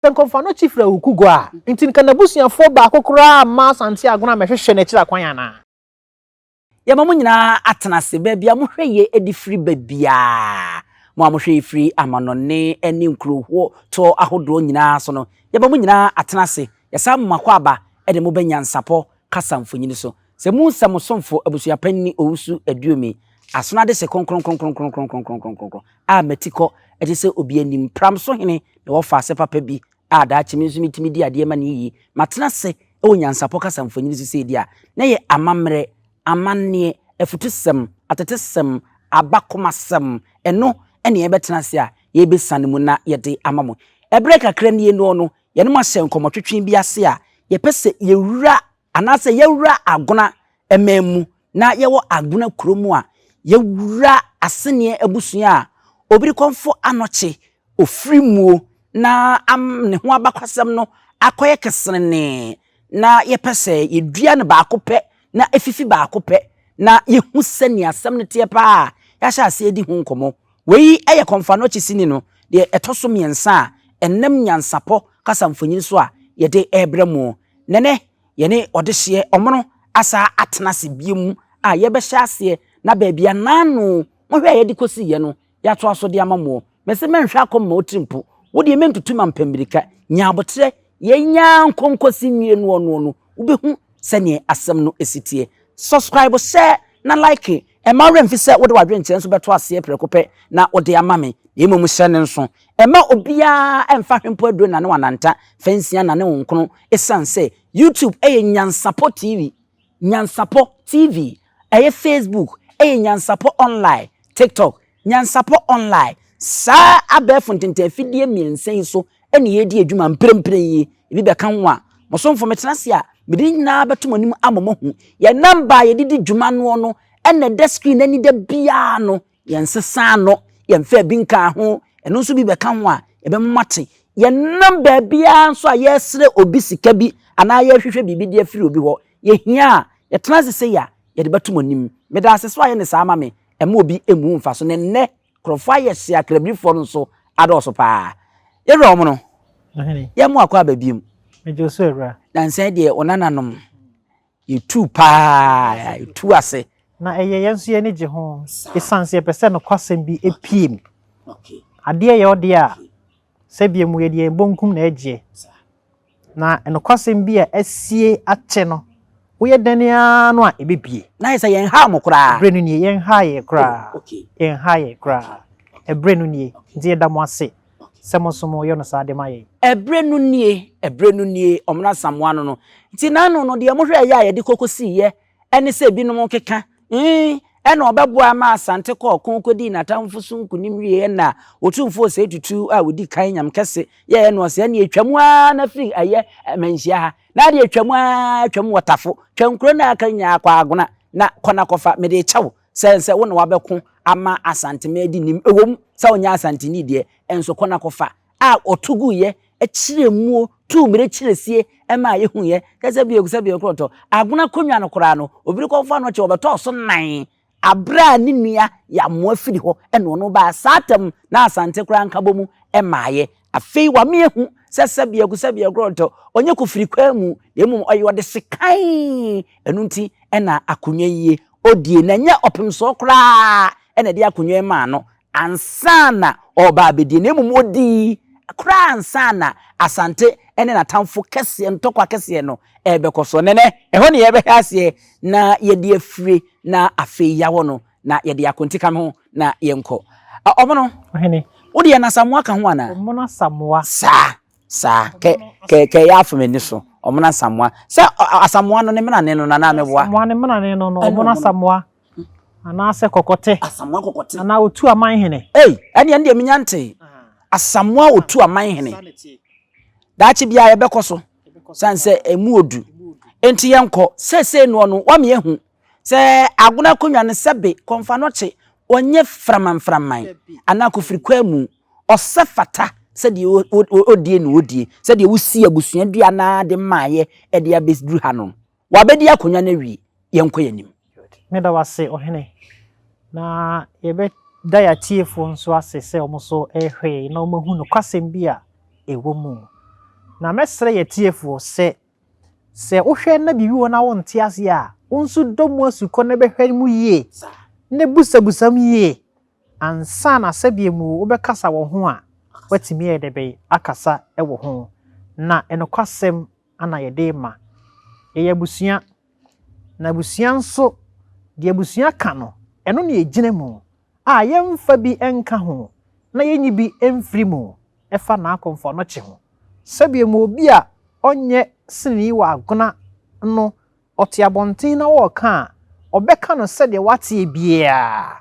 Sɛ Nkɔmfo Anokye firi Awukugua a, nti nka n'abusuafoɔ baako koraa mma Asante Agona mmɛhwehwɛ n'akyiri akwan anaa? Yɛma mo nyinaa atena ase baabi a mohwɛ yɛ de firi ba biara. Mo a mohwɛ yɛ firi amanɔne ne nkurohoɔ toɔ ahodoɔ nyinaa so no, yɛma mo nyinaa atena ase. Yɛsan mo akwaaba de mo ba nyansapɔ kasa mfonini so. Sɛ mohu sɛ mo somfo abusuapanini Owusu Aduomi, asono adehye kronkronkronkronkronkronkronkronkron a m'atikɔ te sɛ obi anim, pram so hene na wɔfa ase papa bi a daakye me nso metumi di adeɛ ma no yiye. Matena ase wɔ nyansapɔ kasa mfonini so sei deɛ a, na ɛyɛ amammerɛ, amanneɛ, afutusɛm, atetesɛm, abakomasɛm. Ɛno na yɛbɛtena ase a yɛrebɛsiane mu na yɛde ama mo. Ɛberɛ kakra nie noɔ no, yɛne mo ahyɛ nkɔmmɔtwetwe bi ase a yɛpɛ sɛ yɛwura anaasɛ yɛwura Agona man mu na yɛwɔ Agona kuro mu a, yɛwura Aseneɛ abusua a Obirikɔmfo Anokye ɔfiri muo na am ne ho abakwasɛm no akɔyɛ kesenenee na yɛpɛ sɛ yɛdua no baako pɛ na ɛfifi baako pɛ na yɛhu sɛnea asɛm no teɛ paa a, yɛahyɛ aseɛ adi ho nkɔmmɔ. Wei yɛ Kɔmfo Anokye sini no deɛ ɛtɔ so mmiɛnsa a ɛnam nyansapɔ kasa mfonini so a yɛde rebrɛ mo. Nɛnɛ yɛne ɔdehyeɛ ɔmono asa atena ase biom a yɛbɛhyɛ aseɛ na baabi a naano mohwɛ a yɛde kɔsiiɛ no yɛatoa so de ama moɔ. Mese mɛnhwɛ akɔm ma wotiri mpo, wo deɛ mɛntutu ma mpɛ mmirika, nya aboterɛ, yɛnya nkonkosi nwie noɔ noɔ no wobɛhu sɛdeɛ asɛm no si teɛ. Subscribe, share na like, mma wo werɛ mfi sɛ wode w'adwenkyerɛ nso bɛto aseɛ prɛko pɛ na wode ama me, na mmom hyɛ no nso. Mma obiara mfa hwempo aduro nnane w'ananta, fa nsia nnane wo nkono, ɛsiane sɛ YouTube yɛ Nyansapɔ TV, Nyansapɔ TV, ɛyɛ Facebook, ɛyɛ Nyansapɔ Online, TikTok, Nyansapɔ Online. Saa abɛɛfo ntentɛnfidie mmiɛnsa yi so na yɛredi adwuma mprempren yi. Ebi bɛka ho a, mo somfo metena ase a, mede ne nyinaa bɛto mo anim ama moahu. Yɛn namba a yɛde di dwuma noɔ no na ɛda screen ani da biara no, yɛnsesaa no, yɛmfaa bi nkaa ho. Ɛno nso bi bɛka ho a, yɛbɛma moate. Yɛnam baabiara nso a yɛresrɛ obi sika bi anaa yɛrehwehwɛ biribi de afiri obi hɔ. Yɛhia a, yɛtena ase sei a, yɛde bɛto mo anim. Meda ase sɛ woayɛ no saa ama me. Ɛmma obi mmu wo mfaso. Na nnɛ, nkurɔfoɔ ayɛ hye akrabirifoɔ no nso adɔɔso paa. Yɛwura wɔn no, yɛn mo akɔ aba biom. Megye wo so awura. Nansa yi deɛ wo nananom, yɛtuu paa, yɛtuu ase. Na ɛyɛ yɛn nso yɛn ani gye ho esiane sɛ yɛpɛ sɛ nokwasɛm bi pue mu. Adeɛ yɛ wo deɛ a, sɛdeɛ mu yɛde yɛn bonkum na ɛgyeɛ. Na nokwasɛm bi a asie akyɛ no, woyɛ dɛn ara no a, ɛbɛpue. Na ayɛ sɛ yɛnhaa mo koraa. Ɛberɛ no nie, yɛnhaa yɛn koraa. Yɛnhaa yɛn koraa. Ɛberɛ no nie. Nti yɛda mo ase sɛ mo nso moyɛ no saa de ma yɛn. Ɛberɛ no nie, ɛberɛ no nie, Ɔmena Asamoah no no. Nti n'ano no, deɛ mohwɛeɛ a yɛde kɔkɔsiiɛ ne sɛ ebinom keka, Ee, ɛna ɔbɛboa ma Asante kɔɔ ɔko kɔdii n'atamfo so nkonim wieeɛ na Otumfoɔ Osei Tutu a ɔdi kan Nyame kɛse yɛeɛ no ɔsɛ ɛneɛ twam ara na firi ɛyɛ Manhyia ha na adeɛ twam ara twam wɔ Tafo twa nkuro no a aka nyinaa kɔ Agona na kɔ na kɔfa mede rekyɛ wo sɛ sɛ wo na wabɛko ama Asanteme adi nim ɛwom sɛ wonyɛ Asanteni deɛ nso kɔ na kɔfa a ɔto guiɛ kyerɛɛ muo, tuu mire kyerɛsie maa yɛhuiɛ, kyɛ sɛ bio sɛ bio korɔtɔ, Agona konwa no koraa no, obiri kɔmfoɔ ano kye ɔbɛtɔɔ so nan aberɛ a ne nua Yamoa firi hɔ na ɔno baa saa tam na Asante koraa nkabɔmu mmaeɛ. Afei wame ahu sɛ sɛ biako sɛ bio korɔtɔ, ɔnyɛ kofiri kwaa mu na mmom ɔyɛ ɔdesekan, ɛno nti na akonwa yie ɔdie na ɛnyɛ ɔpemsoɔ koraa na ɛde akonwa yi maa no, ansa na ɔreba abɛdie, na mmom ɔdii koraa ansa na Asante ne n'atamfo kɛseɛ, ntɔkwa kɛseɛ no rebɛkɔ soɔ. Nɛnɛ, ɛhɔ ne yɛrebɛhwɛ aseɛ na yɛde afire na afei yɛawɔ no na yɛde akonti ka ho na yɛnkɔ. Ɔmono, Ɔhene. wo deɛ na Asamoah ka ho anaa? Ɔmono Asamoah. Saa, saa, kɛ, kɛ, kɛ ɛyɛ afa m'ani so. Ɔmono Asamoah. Sɛ Asamoah no ne menane no no anaa meboa? Asamoah ne menane no no, Ɔmono Asamoah. Anaasɛ kɔkɔte. Asamoah kɔkɔte. Anaa otu aman hene. Ei, ɛnneɛ ɛno deɛ menya ntee. Asamoah otu aman hene. Daakye biara yɛbɛkɔ so, sane sɛ ɛmu odu. Enti yɛnkɔ. Seesei noɔ no, woama yɛahu sɛ Agona akonnwa no sɛbe Kɔmfanɔkye, ɔnyɛ framamframan anaa kofirikwamu. Ɔsɛ fata sɛdeɛ ɔdie na ɔdie, sɛdeɛ wosii abusua dua no ara de maeɛ de abɛduru ha no. Wabɛdi akonnwa no awie. Yɛnkɔ yɛn anim. Meda wo ase, Ɔhene. Na yɛbɛda yɛn atiefoɔ nso ase sɛ wɔn nso rehwɛ yɛn na wɔahu nokwasɛm bi a ɛwɔ mu. Na mɛsrɛ yɛn atiefoɔ sɛ, sɛ wohwɛ na biribi wɔ hɔ na wonte aseɛ a, wo nso dɔ mu asukɔ na bɛhwɛ mu yie, na busabusa mu yie, ansa na sɛdeɛ mu wobɛkasa wɔ ho a, woatumi ayɛ dɛ bɛn akasa wɔ ho. Na nokwasɛm na yɛde rema. Yɛyɛ abusua, na abusua nso, deɛ abusua ka no, ɛno na yɛgyina mu a yɛmfa bi nka ho na yɛnyi bi mfiri mu ɛfa n'akɔmfoanɔkye ho. Sɛdeɛ mu obi a ɔnyɛ senee wɔ agona no, ɔte abɔnten na ɔreka a, ɔbɛka no sɛdeɛ wateɛ biara.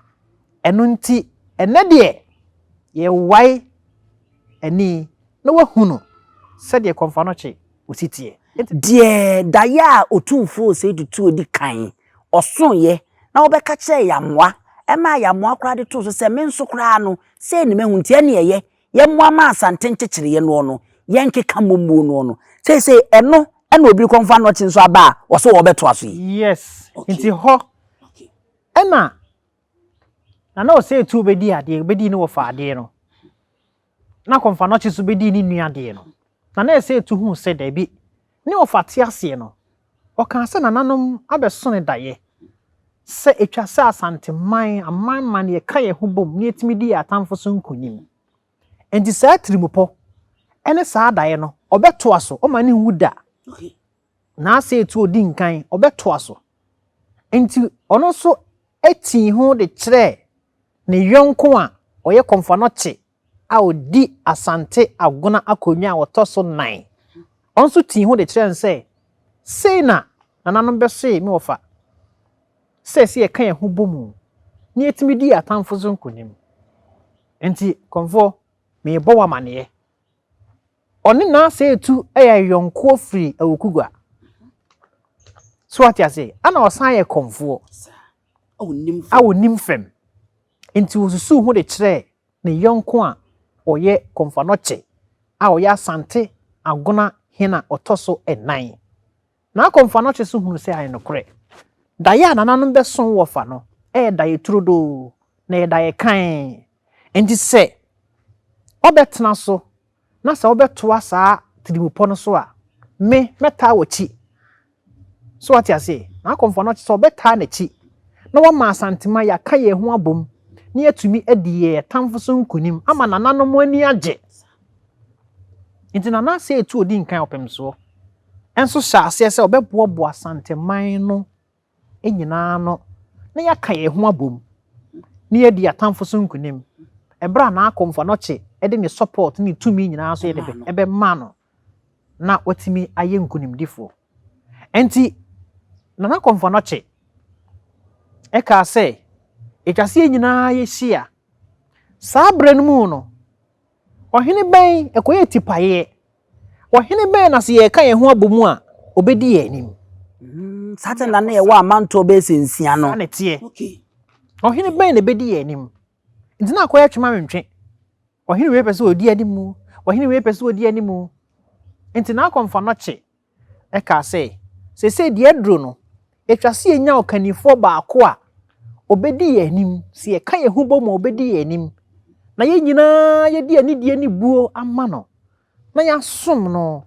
Ɛno nti, ɛnnɛ deɛ, yɛwae ani na wahunu sɛdeɛ kɔmfoanɔkye osi teɛ. Enti. Deɛ daeɛ a Otumfoɔ Osei Tutu di kan ɔsoeɛ na ɔbɛka kyerɛɛ Yamoah, ɛmaa Yamoah koraa de too so sɛ me nso koraa no, sei na mahu nti ɛne ɛyɛ, yɛmmoa ma Asante nkyekyereeɛ noɔ no, yɛnkeka mmommuo noɔ no. Seisei ɛno na obi rekɔmfa nnɔkye nso aba a ɔse ɔrebɛtoa so yi. Yes, nti hɔ ɛna Nana Osei Tuo bɛdii adeɛ, bɛdii ne wɔfa adeɛ no. Na Kɔmfanɔkye nso bɛdii ne nua deɛ no, na na ɛsɛ ɛtu hu sɛ dabi, ne ɔfa te aseɛ no, ɔkaa sɛ nananom abɛso no daeɛ sɛ ɛtwa sɛ Asanteman, amanman, yɛka yɛn ho bom na yɛtumi di yɛn atamfo so nkonim. Enti saa tirimupɔ ne saa daeɛ no, ɔbɛtoa so, ɔma no nwu da. N'asɛ ɛtu ɔdi nkan, ɔbɛtoa so. Enti ɔno nso tii ho de kyerɛɛ ne yɔnko a ɔyɛ Kɔmfoanɔkye a ɔdi Asante Agona akonnwa a ɔtɔ so nan. Ɔno nso tii ho de kyerɛɛ no sɛ, Sei na nananom bɛsoe me wɔfa, sɛ ɛsɛ yɛka yɛn ho bɔ mu na yɛtumi di yɛn atamfo so nkonim. Enti, Kɔmfoɔ, merebɔ wo amaneɛ. Ɔne N'Asɛetu yɛ ayɔnkoɔ firi Awukugua. So wate aseɛ? Ɛna ɔsan yɛ kɔmfoɔ a ɔnim fam. Nti ɔsusuu ho de kyerɛɛ ne yɔnko a ɔyɛ Kɔmfoanɔkye a ɔyɛ Asante Agona hene a ɔtɔ so nnan. N'akɔmfoanɔkye so hunu sɛ ayɛ nokorɛ. Daeɛ a nananom bɛso wɔ fa no yɛ daeɛ turodoo, na ɛyɛ daeɛ kann. Enti sɛ ɔbɛtena so na sɛ wobɛtoa saa tirimupɔ no so a, me, mɛtaa w'akyi. So wate aseɛ? N'akɔmfoanɔkye sɛ ɔbɛtaa n'akyi na wama Asantema yɛaka yɛn ho abom na yɛatumi adi yɛn atamfo so nkonim ama nananom ani agye. Enti Nana Asei Tuo di nkan ɔpemsoɔ nso hyɛɛ aseɛ sɛ ɔbɛboaboa Asanteman no nyinaa ano na yɛaka yɛn ho abom na yɛadi atamfo so nkunim. Ɛberɛ a Naa Komfo Anokye de ne support ne tumi nyinaa nso yɛde bɛma no na watumi ayɛ nkunimdifoɔ. Enti Nana Komfo Anokye kaa sɛ, ɛtwa sɛ yɛn nyinaa yɛhyia. Saa berɛ no mu no, Ɔhene bɛn, ɛkɔyɛɛ tipaeɛ, ɔhene bɛn na sɛ yɛreka yɛn ho abɔ mu a, ɔbɛdi yɛn anim? Mm, saa tɛ na na yɛwɔ amantoɔ bɛyɛ sɛ nsia no. Saa na ɛteɛ. Ɔhene bɛn na ɛbɛdi yɛn anim? Nti na akɔyɛ twema mentwe. Ɔhene wei pɛ sɛ ɔdi anim, ɔhene wei pɛ sɛ ɔdi anim. Nti na akɔmfa nɔkye kaa sɛ, Seesei deɛ aduro no, ɛtwa sɛ yɛnya ɔkannifoɔ baako a ɔbɛdi yɛn anim, sɛ yɛka yɛn ho bɔ mu a ɔbɛdi yɛn anim, na yɛn nyinaa yɛde anidie ne buo ama no, na yɛasom no,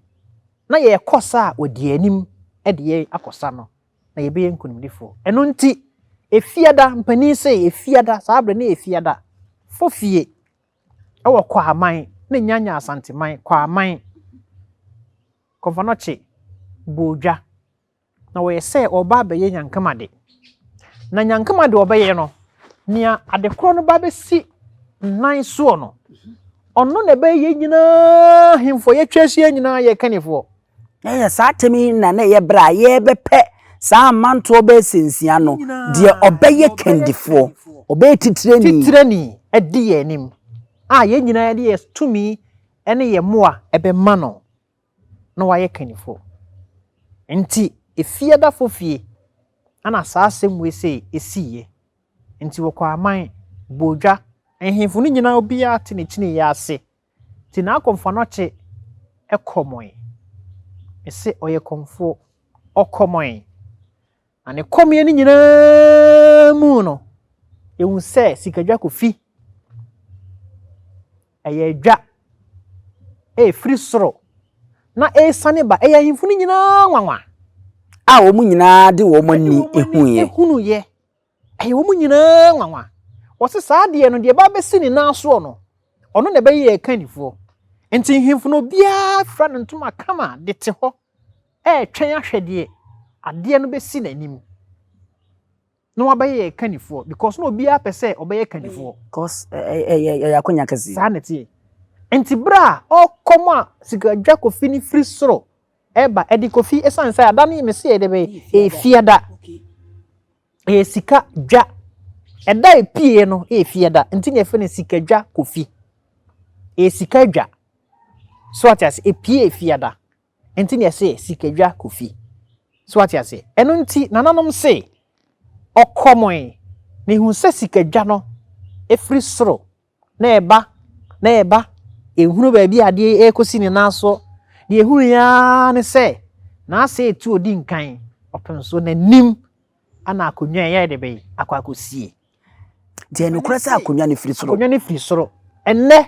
na yɛrekɔ sa a ɔdi yɛn anim de yɛn akɔ sa no, na yɛbɛyɛ nkonimdifoɔ. Ɛno nti, Efiada, mpanin se Efiada, saa berɛ no yɛ Efiada, fofie wɔ Kwaman, na Nyanya Asanteman, Kwaman. Kɔmfanɔkye bɔɔ dwa, na wɔyɛ sɛ ɔreba abɛyɛ Nyankamade. Na Nyankamade a ɔbɛyɛ no, nea ade korɔ no ba bɛsi nan soɔ no, ɔno na ɛbɛyɛ yɛn nyinaa ahemfo a yɛatwa ahyia nyinaa yɛ kannifoɔ. Na ɛyɛ saa atɛm yi na na ɛyɛ berɛ a yɛrebɛpɛ saa amantoɔ bɛyɛ sɛ nsia no, deɛ ɔbɛyɛ kandifoɔ, ɔbɛyɛ titirani. Titirani adi yɛn anim a yɛn nyinaa yɛde yɛn tumi ne yɛn mmoa bɛma no na wayɛ kannifo. Enti Efiadafo fie na saa asɛm wei sei siiɛ. Enti wɔkɔɔ aman, bɔɔ dwa. Nhemfo no nyinaa obiara te ne kyiniiɛ ase. Nti n'akɔmfoanɔkye kɔmɔe. Mese ɔyɛ kɔmfoɔ. Ɔkɔmɔe. Na ne kɔmyɛ no nyinaa mu no, yɛhu sɛ sikadwa kofi ɛyɛ dwa ɛfiri soro. na ɛresiane ba, ɛyɛ ahemfo no nyinaa nwanwa. A wɔn nyinaa de wɔn ani huiɛ. Hunuiɛ. Ɛyɛ wɔn nyinaa nwanwa. Wɔse saa adeɛ no, deɛ ɛba abɛsi ne nan soɔ no, ɔno na ɛbɛyɛ yɛn kannifoɔ. Nti nhemfo no obiara fira ne ntoma kama de te hɔ ɛretwɛn ahwɛ deɛ adeɛ no bɛsi n'anim na wabɛyɛ yɛn kannifoɔ because na obiara pɛ sɛ ɔbɛyɛ kannifoɔ. Because ɛyɛ akonya kɛseɛ. Saa na ɛteɛ. Nti berɛ a ɔrekɔm a Sikadwa Kofi no firi soro ɛreba, ɛde Kofi ɛsiane sɛ ada no mese yɛ de bɛyɛ ɛyɛ Ɛyɛ sika dwa. Ɛda a ɛpieeɛ no yɛ fiada nti na yɛfrɛ no sikadwa kofi. Ɛyɛ sika dwa. So ate ase? Ɛpie fiada nti na yɛse sikadwa kofi. So ate ase? Ɛno nti nananom se ɔkɔmɔe na ɛhu sɛ sikadwa no ɛfiri soro na ɛba, na ɛba, ɛnhunu baabi a adeɛ yi rekɔsi ne nan soɔ. Deɛ ɛhunuiɛ ara ne sɛ, n'asɛ retu ɔdi nkan, ɔpem so, n'anim ana akonnwa yi ayɛ de bɛyi akɔ akɔsie. Nti ɛyɛ nokorɛ sɛ akonnwa no firi soro? Akonnwa no firi soro. Ɛnnɛ,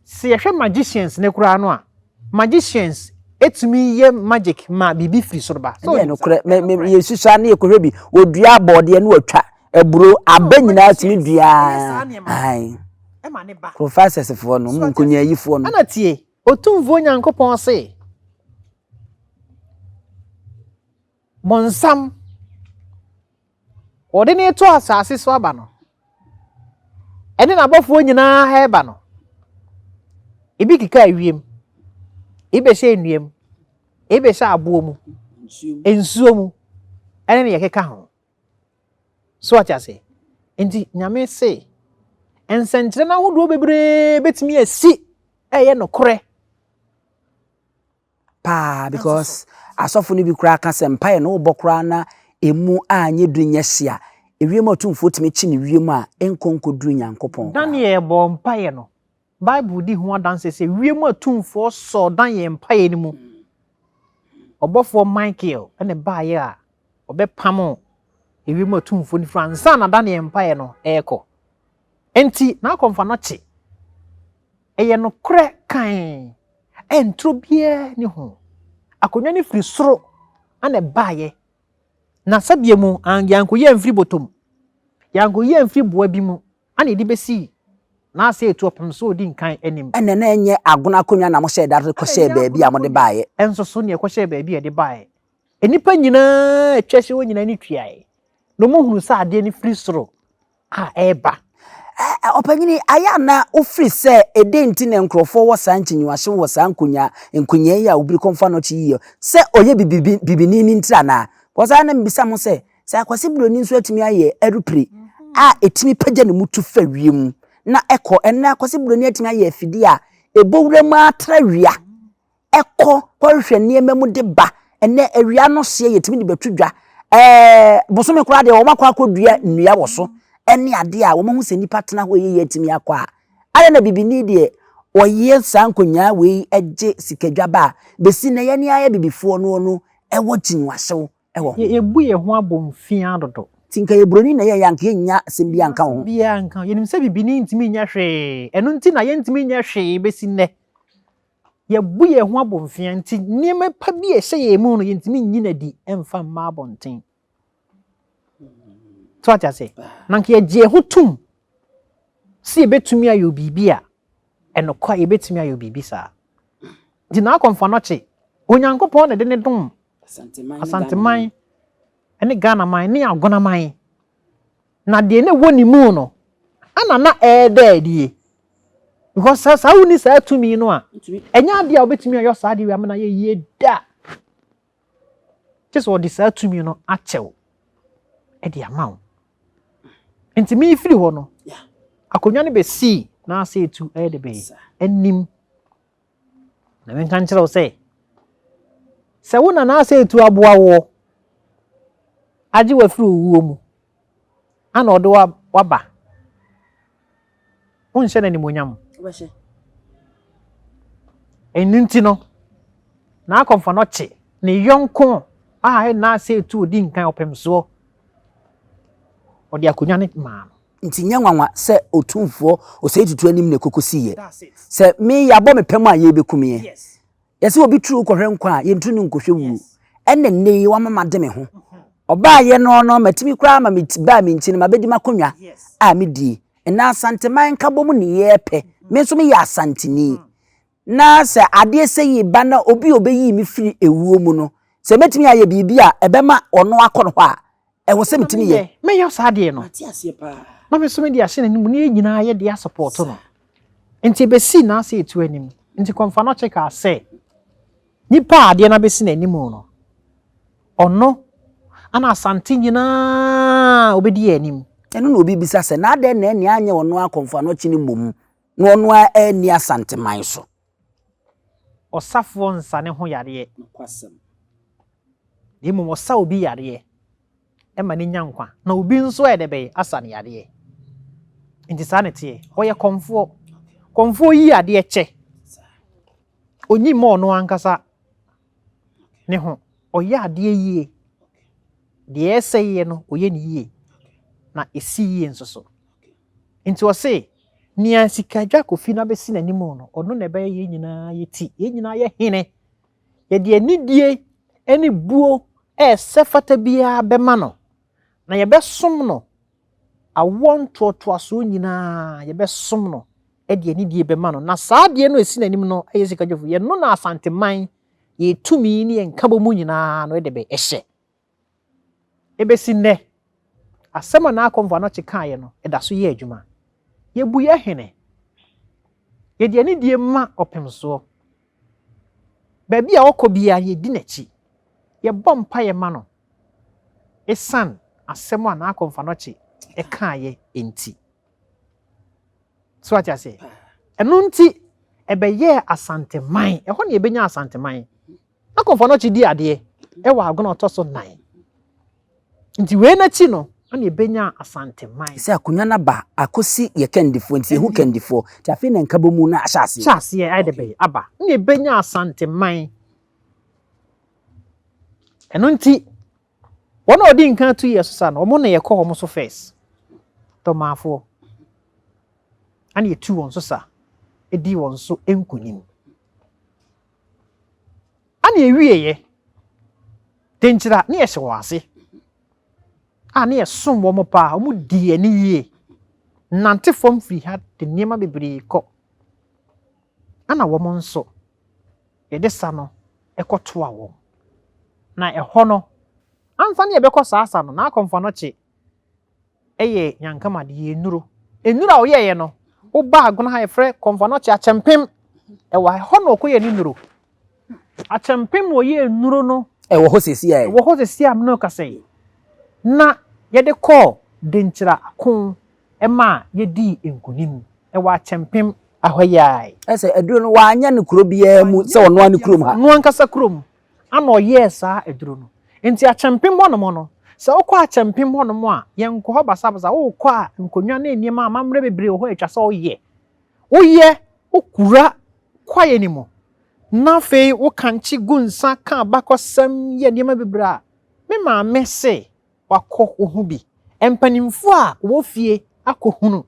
Sɛ yɛhwɛ magicians no koraa no a, magicians tumi yɛ magic ma biribi firi soro ba. Ɛnyɛ nokorɛ, yɛsusua ne yɛkɔhwɛ bi, wɔdua abɔɔdeɛ ne wɔtwa aburo, aba nyinaa tumi dua. Ae. Professors-foɔ no, nkonyayifoɔ no. Ɛna tie, Otumfoɔ Nyankopɔn se, Bonsam, wɔde no reto asase so aba no, ɛne n'abɔfoɔ nyinaa reba no, ebi keka ewiem, ebi bɛhyɛ nnua mu, ebi bɛhyɛ aboɔ mu, nsuo mu, ɛne deɛ ɛkeka ho. So ate ase? Nti Nyame se, nsɛnkyerɛnne ahodoɔ bebree bɛtumi asi ɛyɛ nokorɛ. Paa because asɔfo no bi koraa ka sɛ mpaeɛ no wobɔ koraa na emu anyɛ duru nyɛ hye a, ewiem atumfoɔ tumi kye no wiem a ɛnkɔ nkɔduru Nyankopɔn koraa. Daniel bɔɔ mpaeɛ no, Bible di ho adanseɛ sɛ wiem atumfoɔ sɔɔ Daniel mpaeɛ no mu. Ɔbɔfoɔ Michael na ɛbaeɛ a ɔbɛpamoo ewiem atumfoɔ no firi ansa na Daniel mpaeɛ no rekɔ. Enti n'akɔmfo-anɔkye, ɛyɛ nokorɛ kann. Nturo biara nni ho. Akonnwa no firi soro na ɛbaeɛ, na sɛdeɛ mu yɛankɔyi amfiri bɔtɔ mu, yɛankɔyi amfiri boa bi mu na yɛde bɛsii n'ase retu ɔpem sɛ ɔdi nkan anim. Ɛnna na ɛnyɛ agono akonnwa na mohyɛɛ da de kɔhyɛɛ baabi a mode baeɛ. Nso so na ɛkɔhyɛɛ baabi a yɛde baeɛ. Nnipa nyinaa a atwa ahyia hɔ nyinaa ani tuae, na wɔhunuu sɛ adeɛ no firi soro a ɛreba. Ɔpanyini, ayɛ a na wofiri sɛ ɛdɛn nti na nkurɔfoɔ wɔ saa nkyinyiwahyew wɔ saa nkonyaa nkonyaa yi a obiri kɔmfa no akyi yiye sɛ ɔyɛ bibi bibini no ntiri anaa? Because ayɛ a na mebisa mo sɛ, sɛ Akwasi Buroni nso atumi ayɛ aeroplane a ɛtumi pagya ne mu tu fa wiem na ɛkɔ, ɛnnɛ Akwasi Buroni atumi ayɛ afidie a ɛbɔ wuram ara tra wia kɔ kɔhwehwɛ nneɛma mu de ba. Ɛnnɛ awia ano hyeɛ yɛtumi de bɛto dwa. Ɛɛ bosome koraa deɛ wɔn akɔ akɔdua nnua wɔ so ne adeɛ a wɔahu sɛ nnipa tena hɔ yie atumi akɔ a. Adɛn na bibini deɛ ɔyɛ saa nkonnyaa wei gye sikadwa ba a, bɛsi nnɛ yɛn ara yɛ bibifoɔ no no wɔ kyinwahyew wɔ ho. Yɛbu yɛn ho abomfiaa dodo. Nti nka yɛ buroni na ɛyɛeɛ a nka yɛnnya asɛm biara nka wo ho. Asɛm biara nka ho. Yɛnim sɛ bibini ntumi nyɛ hwee. Ɛno nti na yɛntumi nyɛ hwee bɛsi nnɛ. Yɛabu yɛn ho abomfiaa nti, nneɛma pa bi a ɛhyɛ yɛn mu no, yɛntumi nyi no adi mfa mma abɔnten. So ate ase? Na nka yɛgye yɛn ho tom sɛ yɛbɛtumi ayɛ biribi a, ɛnokwa yɛbɛtumi ayɛ biribi saa. Nti na akɔmfoanɔkye, Onyankopɔn na ɛde ne dom Asanteman ne Ghanaman ne Agonaman. Na deɛ na ɛwɔ ne mu no, ana na ɛreda adie. Because sɛ saa wonni saa tumi no a, ɛnyɛ adeɛ a wobɛtumi ayɔ saa adeɛ wei ama no ayɛ yie da. Kyɛ sɛ ɔde saa tumi no akyɛ wo de ama wo. Nti mefiri hɔ no, akonnwa no bɛsii n'ase etu ɛyɛ de bɛyɛ anim. Na menka nkyerɛ wo sɛ, sɛ wo na n'asɛ etu aboa woɔ agye wo afiri owuo mu, ana ɔde wo waba, wonhyɛ no animuonyam? Ɛno nti no, n'akɔmfa no kye ne yɔnko a ɛna asɛ etu odi nkan ɔpem soɔ, ɔde akonnwa no maa no. Nti nyɛ nwanwa sɛ Otumfoɔ Osei Tutu anim na ɛkɔkɔsiiɛ. Sɛ me yɛabɔ me pɛ mu a yɛrebɛku meɛ. Yɛsɛ obi turu kɔhwɛ nkwa a, yɛntu no nkɔhwɛ wuo. Ɛna nnɛ yi wama made me ho. Ɔbaayɛ no no matumi koraa ma me baa me nti no mabɛdi m'akonnwa a medie. Ɛnna Asanteman nkabom ne yɛrepɛ. Me nso meyɛ Asanteni. Na sɛ adeɛ sɛ yi ba na obi a ɔbɛyii me firi ewuo mu no, sɛ mɛtumi ayɛ biribi a ɛbɛma ɔno akɔ no hɔ a, ɛwɔ sɛ metumi yɛ. Mɛyɛ saa adeɛ no. Na me nso mede ahyɛ n'anim na yɛn nyinaa yɛde asɔpɔɔto no. Nti ɛbɛsii n'ase etu anim. Nti Kɔmfanɔkye kaa sɛ, nipa a adeɛ no abɛsi n'anim no, ɔno ana Asante nyinaa ɔbɛdi yɛn anim. Ɛno na obi bisa sɛ, na adɛn na ɛnneɛ anyɛ ɔno ara Kɔmfanɔkye no mmom na ɔno ara anni Asanteman so? Ɔsafoɔ nsa ne ho yareɛ. Na mmom ɔsa obi yareɛ ma no nya nkwa, na obi nso ayɛ dɛ bɛn asa no yareɛ. Nti saa na ɛteɛ. Ɔyɛ kɔmfoɔ. Kɔmfoɔ yi adeɛ kyɛ. Ɔnyi mma ɔno ankasa ne ho. Ɔyɛ adeɛ yie. Deɛ ɛsɛ yɛ no, ɔyɛ no yie. Na ɛsi yie nso so. Nti ɔse, nea Sikadwa Kofi no abɛsi n'anim no, ɔno na ɛbɛyɛ yɛn nyinaa yɛ ti, yɛn nyinaa yɛ hene. Yɛde anidie ne buo a ɛsɛ fata biara bɛma no, na yɛbɛsom no awoɔ ntoatoasoɔ nyinaa, yɛbɛsom no de anidie bɛma no. Na saa adeɛ no a ɛsi n'anim no yɛ Sikadwa Kofi, yɛno na Asanteman, yɛn tumi ne yɛn nkabɔmu nyinaa no de bɛhyɛ. Ebesi nnɛ, asɛm a N'Akomfo Anokye kaeɛ no, ɛda so yɛ adwuma. Yɛbu yɛn hene. Yɛde anidie ma ɔpemsoɔ. Baabi a ɔkɔ biara, yɛdi n'akyi. Yɛbɔ mpaeɛ ma no esiane asɛm a N'Akomfo Anokye kaeɛ nti. So wate aseɛ? Ɛno nti, ɛbɛyɛɛ Asanteman. Ɛhɔ na yɛbɛnya Asanteman. Na Kɔmfo Anokye di adeɛ wɔ agona a ɔtɔ so nan. Nti wei n'akyi no na yɛbɛnya Asanteman. Sɛ akonnwa no aba akɔsi yɛ kandifoɔ nti yɛhu kandifoɔ nti afei na nkabɔmu no ahyɛ aseɛ. Hyɛ aseɛ ayɛ dɛ bɛn aba na yɛbɛnya Asanteman. Ɛno nti wɔn a wɔdi nkan tu yɛ so sa no wɔn na yɛkɔ wɔn so first. Dɔmaafoɔ ɛna yɛtu wɔn so sa di wɔn so nkunim. Ana ɛwieɛ, denkyira ne yɛhyɛ wɔn ase, a ne yɛsom wɔn paa, wɔn di yɛn ani yie, nante fam firi ha de nneɛma bebree kɔ. Ana wɔn nso, yɛde sa no kɔtoa wɔn. Na ɛhɔ no, ansa ne yɛbɛkɔ saa sa no, na akɔmfoanɔkye yɛ nyankama de yɛ nnuro. Nnuro a ɔyɛeɛ no, woba Agona ha yɛfrɛ Kɔmfo Anɔkye Akyɛmpem. Ɛwɔ hɔ na ɔkɔyɛ ne nnuro. Akyɛmpem na ɔyɛɛ nnuro no. Ɛwɔ hɔ seesei a. Ɛwɔ hɔ seesei a me ne wo kasa yi. Na yɛde kɔɔ Denkyira ako maa yɛdii nkunim. Ɛwɔ Akyɛmpem ahɔ yi ara. Ɛsɛ aduro no wanyɛ no kuro biara mu sɛ ɔno ara ne kurom ha. Ɔno ankasa kurom. Ana ɔyɛɛ saa aduro no. Nti Akyɛmpem hɔnom no, sɛ wokɔ Akyɛmpem hɔnom a, yɛnkɔ hɔ basabasa. Wokɔ a, nkonnwa ne nneɛma, amammerɛ bebree wɔ hɔ a ɛtwa sɛ woyɛ. Woyɛ, wokura kwaeɛ no mu, na afei wokankye gu nsa, ka abakɔsɛm, yɛ nneɛma bebree a, me maame se wakɔ wohu bi. Mpanimfoɔ a wɔwɔ fie akɔhunu.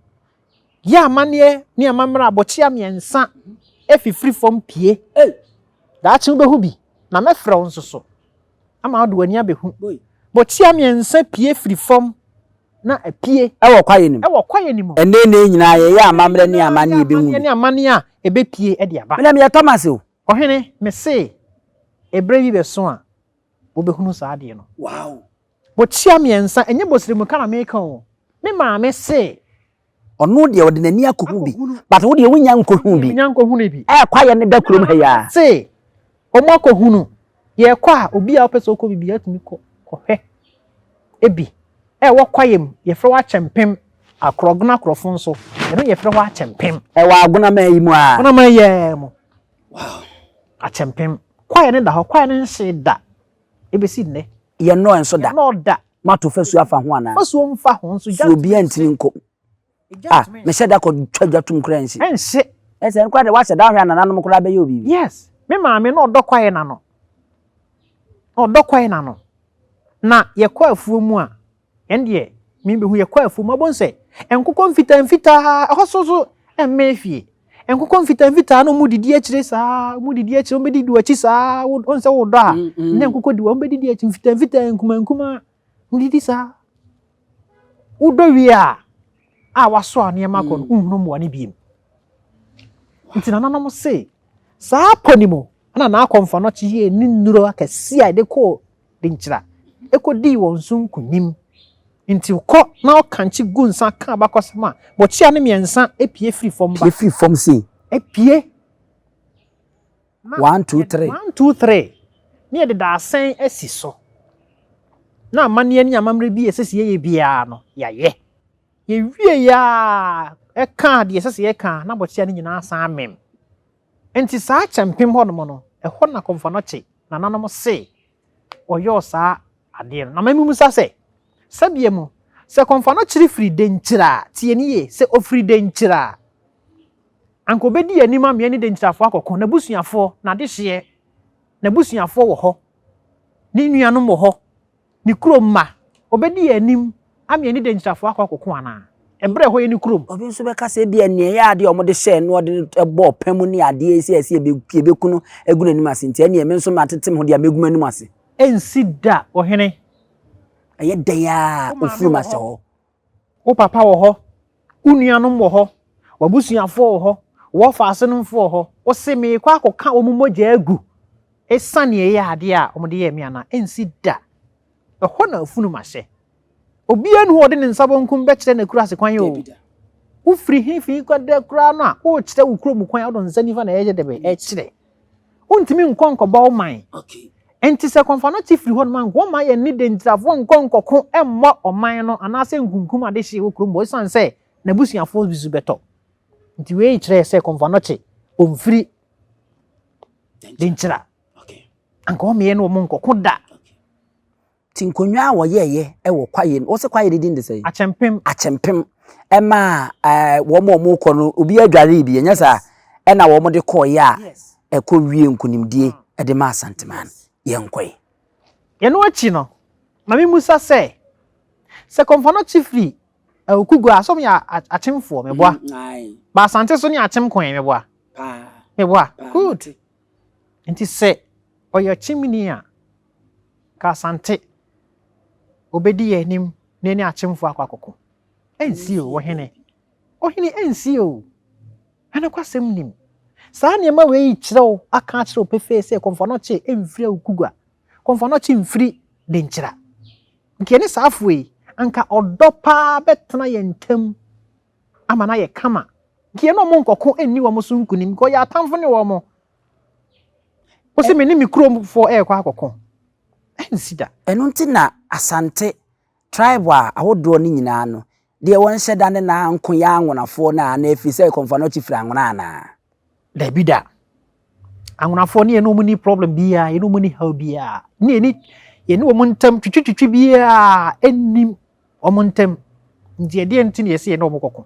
Yɛ amanneɛ ne amammerɛ a bɔkyea mmiɛnsa fifiri fam pue. Daakye wobɛhu bi, na mɛfrɛ wo nso so ama wode w'ani abɛhu. Bɔkyea mmiɛnsa pue firi fam na apue. Ɛwɔ kwaeɛ no mu. Ɛwɔ kwaeɛ no mu. Ɛnnɛ nnɛ yi nyinaa yɛyɛ amammerɛ ne amanneɛ a ɛbɛhu bi. Amanneɛ ne amanneɛ a ɛbɛpue de aba. Me deɛ meyɛ Thomas o. Ɔhene, mese, ɛberɛ bi bɛso a wobɛhunu saa adeɛ no. Wow! Bokyea mmiɛnsa, ɛnyɛ bosrɛmuka na meka o, me maame se. Ɔno deɛ ɔde n'ani akɔhu bi, but wo deɛ wonnya nkɔhuu bi. Mennya nkɔhunu bi. Ɛɛ kwaeɛ no da kurom ha yi ara. Se wɔn akɔhunu, yɛkɔ a, obi a ɔpɛ sɛ ɔkɔ bi biara tumi kɔ kɔhwɛ bi. Ɛwɔ kwaeɛ mu, yɛfrɛ hɔ Akyɛmpem, Akorɔgono Akorɔfo nso, ɛno yɛfrɛ hɔ Akyɛmpem. Ɛwɔ Agonaman yi mu ara. Agonaman yi ara mu. Wow. Akyɛmpem. Kwaeɛ no da hɔ, kwaeɛ no nhyee da ɛbɛsi nnɛ. Yɛnnɔɔ nso da. Yɛnnɔɔ da. Moato fasuo afa ho anaa? Fasuo mfa ho nso gya So obiara ntumi nkɔ mu? Ah, mehyɛ da kɔ twa dwa tom koraa nsi. Ɛnhye. Ɛsɛ ɛno koraa deɛ woahyɛ da ahwɛ a nananom koraa bɛyɛ wo biribi. Yes, me maame na ɔdɔ kwaeɛ no ano. Na ɔdɔ kwaeɛ no ano. Na yɛkɔ afuo mu a, Yɛn deɛ me bɛhu yɛkɔ afuom abom sɛ nkokɔ mfitaa mfitaa ɛhɔ so so mmɛn fie. Nkokɔ mfitaa mfitaa no wɔn didi akyire saa, wɔn didi akyire, wɔn bɛdidi w'akyi saa, wɔn sɛ wodɔ a, ne nkokɔ di wɔn bɛdidi akyi mfitaa mfitaa nkuma nkuma, wɔn didi saa. Wodɔ wie a, a wasoa nneɛma kɔ no, nhunu mmoa no biem. Nti nananom se, saa pɔ ne mu, ɛna n'akɔmfa no yɛɛ ne nnuro akɛseɛ a yɛde kɔɔ Denkyira, ɛkɔdii wɔn so nkonim. Nti kɔ na ɔkankye gu nsa ka abakɔsɛm a, bɔkyea no mmiɛnsa epie firi fam ba. Pie firi fam sei. Epie. 1 2 3. 1 2 3. Ne yɛde daasɛn asi so. Na amanneɛ ne amammerɛ bi a ɛsɛ sɛ yɛyɛ biara no, yɛayɛ. Yɛwie yɛ a, ɛka deɛ ɛsɛ sɛ yɛka na bɔkyea no nyinaa san amem. Nti saa kyɛmpem hɔnom no, ɛhɔ na Kɔmfo Anɔkye nananom se ɔyɔɔ saa adeɛ no. Na mɛmmusa sɛ, sɛdeɛ mu, sɛ Kɔmfo Anɔkye firi Denkyira a, tie ne yie, sɛ ɔfiri Denkyira a, anka ɔbɛdi anim ameɛ ne Denkyirafoɔ akɔko, n'abusuafoɔ, n'adehyeɛ, n'abusuafoɔ wɔ hɔ, ne nuanom wɔ hɔ, ne kurom mma, ɔbɛdi anim ameɛ ne Denkyirafoɔ akɔ akɔko anaa? Ɛberɛ ɛhɔ yɛ ne kurom. Obi nso bɛka sɛ ebia nea ɛyɛ adeɛ a wɔde hyɛɛ no ɔde no bɔɔ pɛ mu ne adeɛ yi sɛ ɛsɛ yɛbɛku no agu n'anim ase nti ɛneɛ me nso matete me ho deɛ mɛgu m'anim ase. Ɛnsi da, ɔhene. Ɛyɛ dɛn a ofurum ahyɛ hɔ. Wo papa wɔ hɔ, wo nuanom wɔ hɔ, w'abusuafoɔ wɔ hɔ, wɔfa asenomfoɔ wɔ hɔ. Wose meekɔ akɔka wɔn mogya agu ɛsiane ɛyɛ adeɛ a wɔde yɛɛ me anaa? Ɛnsi da. Ɛhɔ na ofunum ahyɛ. Obiara nu hɔ ɔde ne nsa bonkum bɛkyerɛ n'akura kwan o. Wofiri he fi kɔdɛ koraa no a, worekyerɛ wo kurom kwan a wode nsa nifa na ɛyɛ dɛbɛ ɛkyerɛ. Wontumi nkɔ nkɔbɔ wo man. Nti sɛ Kɔmfo Anɔkye firi hɔ nom a, nka ɔma yɛn ne Denkyirafoɔ nkɔ nkɔko mmɔ ɔman no anaasɛ nkunkum adehye wɔ kurom hɔ ɛsiane sɛ n'abusuafoɔ bi so bɛtɔ. Nti wei kyerɛ sɛ Kɔmfo Anɔkye ɔmfiri Denkyira. Anka ɔmmeɛ ne wɔn nkɔko da. Nti nkonnwa a wɔyɛɛyɛ wɔ kwaeɛ no, wɔsɛ kwaeɛ no din de sɛ? Akyɛmpem. Akyɛmpem. Ɛma ɛɛ wɔn a wɔrekɔ no, obi adware bi, ɛnyɛ saa? Ɛna wɔn de kɔɔeɛ a ɛkɔ wie nkonimdie de ma Asanteman. Yɛnkɔe. Yɛno akyi no, ma memusa sɛ, sɛ Kɔmfo Anɔkye firi Awukugua a, sɛ ɔmo yɛ akyemfoɔ, meboa? Ba Asante so ne akyem kwan, meboa? Meboa. Good. Nti sɛ ɔyɛ akyemni a, ka Asante obɛdi yɛn anim na ɛne akyemfoɔ akɔ akɔko. Ɛnsi o, ɔhene. Ɔhene ɛnsi o. Ɛnokwasɛm nim. Saa nneɛma wei kyerɛ wo, aka akyerɛ wo pefee sɛ Kɔmfo Anɔkye mfiri Awukugua. Kɔmfo Anɔkye mfiri Denkyira. Nka yɛne saa afoɔ yi, anka ɔdɔ paa bɛtena yɛn ntam ama no ayɛ kama. Nka yɛne ɔmo nkɔko nni wɔn so nkunim, nka ɔyɛ atamfo ne wɔn. Wose me ne me kuromfoɔ ɛrekɔ akɔko. Ɛnsi da. Ɛno nti na Asante tribe a ahodoɔ no nyinaa no, deɛ wɔnhyɛ da ne na nko yɛ anwonafoɔ no a, na ɛfiri sɛ Kɔmfo Anɔkye firi Anwona anaa? Dabi da. Anwonafoɔ ne yɛne wɔn ni problem biara, yɛne wɔn ni haw biara. Ne yɛne yɛne wɔn ntam twitwitwitwi biara nnim wɔn ntam. Nti ɛdeɛ nti na yɛsɛ yɛne wɔn kɔko.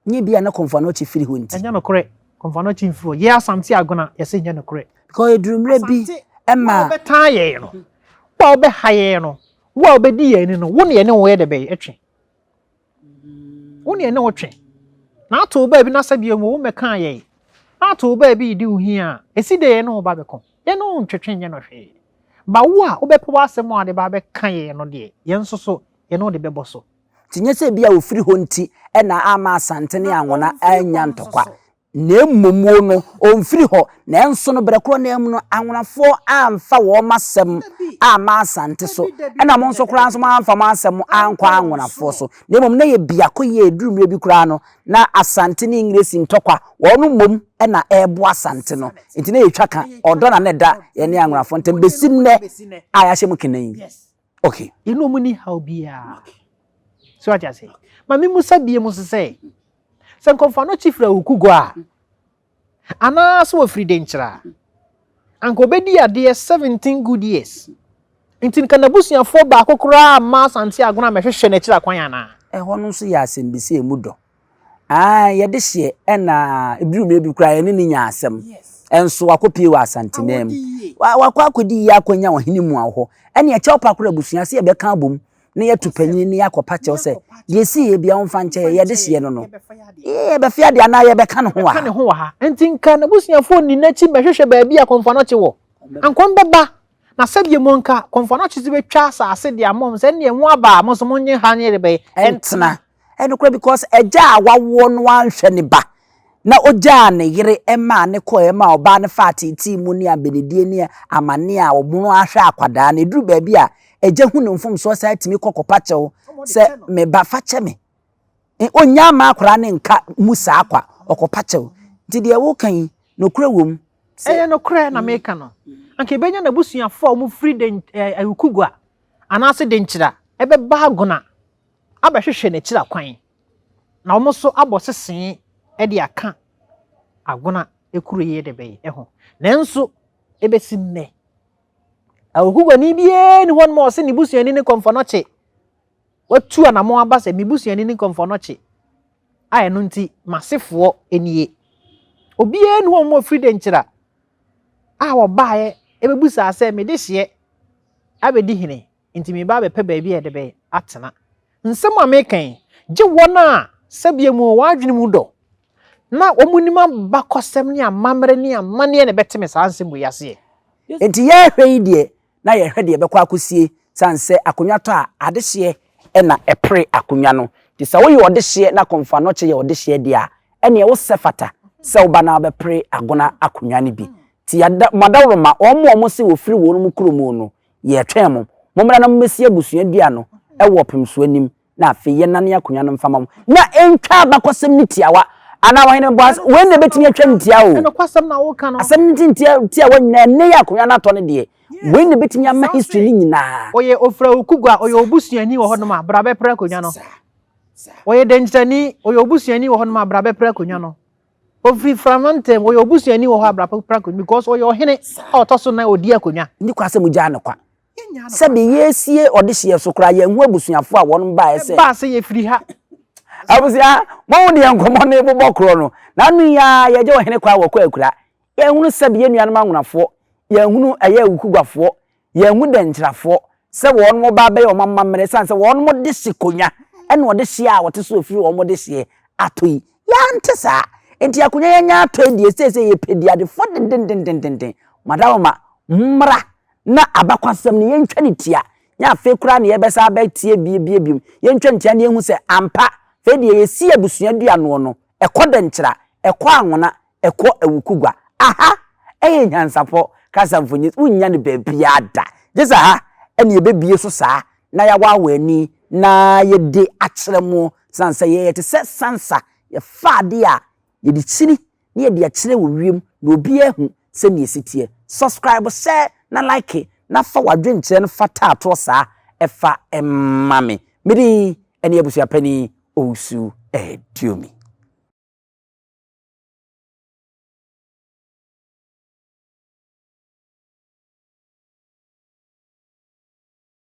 Nye bi a na Kɔmfo Anɔkye firi hɔ nti. Ɛnyɛ nokorɛ. Kɔmfo Anɔkye mfiri hɔ. Yɛ Asante Agona yɛsɛ nyɛ nokorɛ. Because ɛduru mmerɛ bi ɛma. Wo a wobɛtaa yɛn no, wo a wobɛha yɛn no, wo a wobɛdi yɛn ani no, wo ne yɛne wo yɛ dɛ bɛyɛ ɛtwe. Wo ne yɛne wo twe. Na ato wo baabi na sɛ bi mu wo mmɛkaa yɛn. Na ato wo baabi di wo hia a, ɛsi dɛ yɛne wo ba bɛko. Yɛne wo ntwetwe nyɛ no hwee. Ba wo a wobɛpɛ w'asɛm a wode ba bɛka yɛn no deɛ, yɛn nso so yɛne wo de bɛbɔ so. Nti nyɛ sɛ bi a ofiri hɔ nti ɛna ama Asante ne Anwona anya ntɔkwa. Na mmom wo no, ɔmfiri hɔ. Nanso no, berɛ korɔ no ara mu no, Anwonafoɔ amfa wɔn asɛm amma Asante so, ɛna mo nso koraa nso moamfa mo asɛm ankɔ Anwonafoɔ so. Na mmom na ɛyɛ biako yie, ɛduru mmerɛ bi koraa no, na Asante ne Engiresi ntɔkwa, wɔn mmom na ɛreboa Asante no. Nti na yɛtwa ka, ɔdɔ na na ɛda yɛne Anwonafoɔ ntam bɛsi nnɛ a yɛahyɛ mu kena yi. Okay. Yɛne wɔn nni haw biara. So ate ase? Ma memmusa bio nso sɛ, sɛ Nkɔmfo Anokye firi Awukugua a, anaasɛ wɔfiri Denkyira a, anka ɔbɛdi adeɛ 17 good years. Nti nka n'abusuafoɔ baako koraa amma Asante Agona ammɛhwehwɛ n'akyiri akwan anaa? Ɛhɔ no nso yɛ asɛmbisa a emu dɔ. Aane, yɛde hyeɛ ɛna ɛduru mmerɛ bi koraa yɛne no nya asɛm. Nso wakɔpie wɔ Asanteman mu. Wakɔ akɔdi yie akɔnya ɔhene mua wɔ hɔ. Ɛne ɛkyɛw pa koraa abusua sɛ yɛbɛka abom. na yɛatu panyin na yɛakɔpa kyɛw sɛ, deɛ ɛsiiɛ biara ɔmfa nkyɛ yɛn, yɛde hyeɛ no no. Yɛbɛfe adeɛ anaa yɛbɛka ne ho wɔ ha? Yɛbɛka ne ho wɔ ha. Enti nka n'abusuafoɔ nni n'akyi mmɛhwehwɛ baabi a Kɔmfoanɔkye wɔ. Anka wɔbɛba, na sɛdeɛ mu anka Kɔmfoanɔkye nso bɛtwa asase de ama wɔn sɛ, ɛnneɛ mo aba a, mo nso monnye ha nyɛ dɛbɛn? Ntena. Ɛnokorɛ because agya a wawoɔ no anhwɛ ne ba na ɔgyaa ne yere maa no kɔeɛ maa ɔbaa no faa teetee mu ne abenedie ne amaneɛ a ɔmono ahwɛ akwadaa no, ɛduru baabi a agya hu ne mfomsoɔ saa tumi kɔ kɔpa kyɛw sɛ me ba fa kyɛ me. Ɔnnya mma akwadaa no nka mu saa kwa, ɔkɔpa kyɛw. Nti deɛ woka yi, nokorɛ wɔ mu. Ɛyɛ nokorɛ na meka no. Anka ɛbɛnya n'abusuafoɔ a wɔfiri Den, eh, Awukugua anaase Denkyira ɛbɛba Agona abɛhwehwɛ n'akyiri akwan, na wɔn nso abɔ sesee de aka Agona kuro yi de bɛyɛ ho. Nanso, ɛbɛsi nnɛ, Awukuguani biara nni hɔnom a ɔse ne busuani ne Kɔmfɔnɔkye watu anammɔn aba sɛ me busuani ne Kɔmfɔnɔkye a ɛno nti m'asefoɔ nie. Obiara nni hɔnom a ɔfiri Denkyira a ɔbaeɛ ɛbɛbusaa sɛ me dehyeɛ abɛdi hene Enti mereba abɛpɛ baabi a yɛde bɛyɛ atena. Nsɛm a mereka yi, gye wɔn a sɛbeɛ mu wɔn adwene mu dɔ, na wɔnim abakɔsɛm ne amammerɛ ne amanneɛ na ɛbɛte me saa nsɛm wei aseɛ. Enti yɛrehwɛ yi deɛ, na yɛhwɛ deɛ ɛbɛkɔ akɔsie, sane sɛ akonnwa tɔ a, adehyeɛ na ɛpere akonnwa no. Nti sɛ woyɛ ɔdehyeɛ na Komfo Anokye yɛ ɔdehyeɛ deɛ a, ɛnneɛ wosɛ fata sɛ woba na wobɛpere Agona akonnwa no bi. Nti yɛada, mo adaworoma, wɔn a wɔse wɔfiri wɔn kuro mu no, Yɛretwɛn mo. Mommra na mommɛsi abusua dua no wɔ ɔpemsoɔ anim, na afei yɛnnane akonnwa no mfa mma mo, na ɛntwa abakɔsɛm no tiawa. Anaa ɔhene Boas, wei na ɛbɛtumi atwa no tia o. Nokwasɛm na woka no. Asɛm no nti tiawa nyinaa, ɛnnɛ yi akonnwa no atɔ no deɛ, wei na ɛbɛtumi ama history no nyinaa. Ɔyɛ Ofura-Okugua, ɔyɛ obusuani wɔ hɔnom a, bra bɛpra akonnwa no. Ɔyɛ Denkyirani, ɔyɛ obusuani wɔ hɔnom a, bra bɛpra akonnwa no. Ofiri Frama ntam, ɔyɛ obusuani wɔ hɔ a bra pra akonnwa because ɔyɛ ɔhene a ɔtɔ so nan ɔdi akonnwa. Nni kwa sɛ mogyaa no kwa. Sɛbe yɛresie ɔdehyeɛ so koraa yɛnhu abusuafoɔ a wɔnom baeɛ sɛ. Ɛbaa sɛ yɛfiri ha. Abusua, moahu deɛ nkɔmmɔ no rebobɔ korɔ no. N'ano yi ara yɛgye ɔhene kwa wɔ kɔ akura. Yɛnhunu sɛbe yɛn nuanom anwonafoɔ, yɛnhunu ɛyɛ awukuguafoɔ, Yɛanhu dɛnkyerɛfoɔ sɛ wɔnom ba abɛyɛ wɔn amammerɛ ɛsiane sɛ wɔnom de hye konwa ɛna ɔde hyeɛ a wɔte so ɛfiri wɔn de hyeɛ atɔ yi. Yɛante saa. Enti akonwa yɛanya atɔ yi deɛ seesei yɛpɛ diadefoɔ dendendendenden. Madawoma, mommra na abakwasɛm no yɛntwa no tia. Nyɛ afei koraa na yɛbɛsan abɛtie bie bie biom. Yɛntwa no tia na yɛnhu sɛ ampa afei deɛ yɛsi abusua dua noɔ no ɛkɔ dɛnkyerɛ, ɛkɔ anwona, Ɛkɔ awukugua. Aha yɛ nyansapɔ kasa mfonyin, wonnya no baabiara da. Gye sɛ ha na yɛbɛbue so saa na yɛawaawa ani na yɛde akyerɛ mo. Sane sɛ yɛyɛ te sɛ sansa, yɛfa adeɛ a yɛde kyini na yɛde akyerɛ wɔ wiem na obiara ahu sɛdeɛ ɛsi teɛ. Subscribe, share na like na fa w'adwenkyerɛ no fa taatoɔ saa fa ma me. Me din ne Abusuapanin Owusu Aduomi.